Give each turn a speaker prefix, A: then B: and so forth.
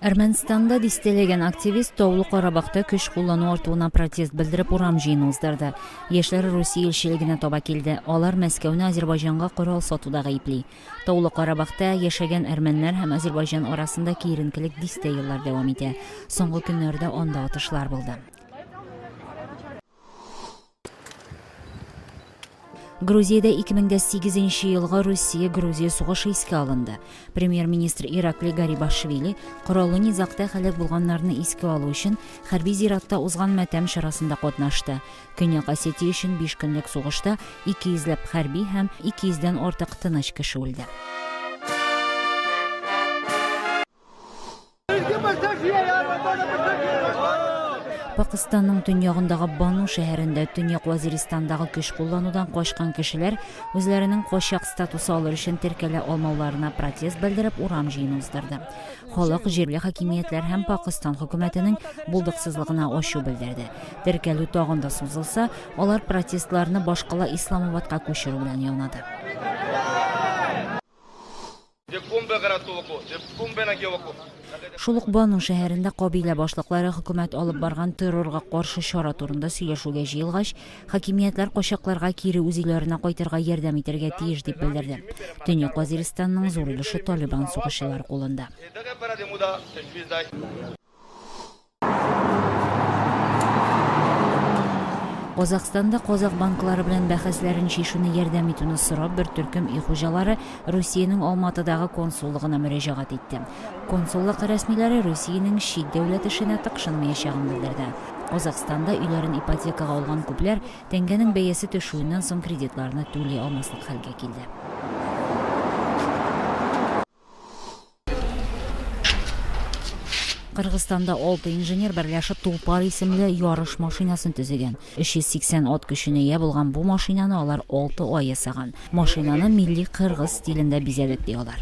A: Әрмәнстанда дистәләгән активист Таулы Карабахта көч куллану артуына протест белдереп урам җыены уздырды. Яшьләр Русия илчелегенә таба килде. Алар Мәскәүне Азербайҗанга корал сатуда гаепли. Таулы Карабахта яшәгән әрмәннәр һәм Азербайҗан арасында киеренкелек дистә еллар дәвам итә. Соңгы көннәрдә анда атышлар булды. Грузиядә 2008 елгы Русия-Грузия сугышы искә алынды. Премьер-министр Иракли Гарибашвили кораллы низагта һәлак булганнарны искә алу өчен хәрби зиратта узган матәм чарасында катнашты. Көньяк Осетия өчен 5 көнлек сугышта 200 ләп хәрби һәм 200 дән артык тыныч кеше үлде. Пакыстанның төньягындагы Бану шәһәрендә Төньяк Вазиристандагы көч кулланудан качкан кешеләр үзләренең качак статусы алыр өчен теркәлә алмауларына протест белдереп урам җыены уздырды. Халык җирле хакимиятләр һәм Пакыстан хөкүмәтенең булдыксызлыгына ачу белдерде. Теркәлү тагын да сузылса, алар протестларны башкала Исламабадка күчерү белән янады. Шул ук Бану шәһәрендә кабилә башлыклары хөкүмәт алып барган террорга каршы чара турында сөйләшүгә җыелгач, хакимиятләр качакларга кире үз өйләренә кайтырга ярдәм итәргә тиеш дип белдерде. Төньяк Вазиристанның зур өлеше Талибан сугышчылары кулында. Казахстанда казах банклары белән бәхәсләрен чишүне ярдәм итүне сорап бер төркем өй хуҗалары Русиянең Алматыдагы консуллыгына мөрәҗәгать итте. Консуллык рәсмиләре Русиянең чит дәүләт эшенә тыкшынмаячагын белдерде. Казахстанда өйләрен ипотекага алган күпләр тәңгәнең бәясе төшүеннән соң кредитларны түли алмаслык хәлгә килде. Кыргызстанда 6 инженер берләшеп Тулпар исемле ярыш машинасын төзегән. 380 ат көченә ия булган бу машинаны алар 6 ай ясаган. Машинаны милли кыргыз стилендә бизәдек ди алар.